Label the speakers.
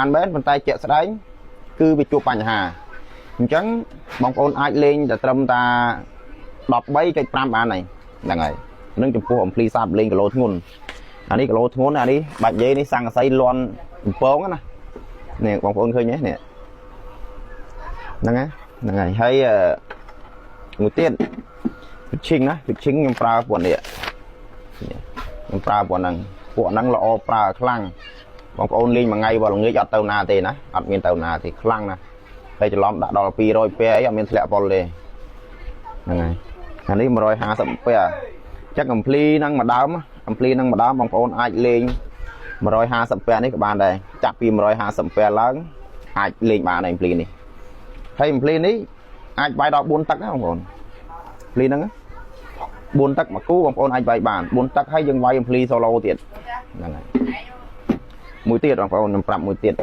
Speaker 1: នមែនប៉ុន្តែជាក់ស្ដែងគឺវាជួបបញ្ហាអញ្ចឹងបងប្អូនអាចលេងតែត្រឹមតា13.5បានហើយហ្នឹងហើយនឹងចំពោះអំភ្លីសាបលេងគីឡូធ្ងន់អានេះគីឡូធ្ងន់អានេះបាច់និយាយនេះសង្កសីលន់កំពងណានេះបងប្អូនឃើញទេនេះហ្នឹងហើយហ្នឹងហើយហើយមួយទៀត pitching ណា pitching ខ្ញុំប្រើពួកនេះខ្ញុំប្រើពួកហ្នឹងពួកហ្នឹងល្អប្រើខ្លាំងបងប្អូនលេងមួយថ្ងៃបើល្ងាចអត់ទៅណាទេណាអត់មានទៅណាទេខ្លាំងណាស់ហើយច្រឡំដាក់ដល់200ពែអីអត់មានធ្លាក់ប៉ុលទេហ្នឹងហើយអានេះ150ពែចឹងអំភ្លីហ្នឹងមួយដើមអំភ្លីហ្នឹងមួយដើមបងប្អូនអាចលេង150ពែនេះក៏បានដែរចាប់ពី150ពែឡើងអាចលេងបានដែរអំភ្លីនេះហើយអំភ្លីនេះអាចវាយដល់4ទឹកណាបងប្អូនភ្លីហ្នឹង4ទឹកមួយគូបងប្អូនអាចវាយបាន4ទឹកហើយយើងវាយអំភ្លី solo ទៀតហ្នឹងហើយមួយទៀតបងប្អូនខ្ញុំប្រាប់មួយទៀត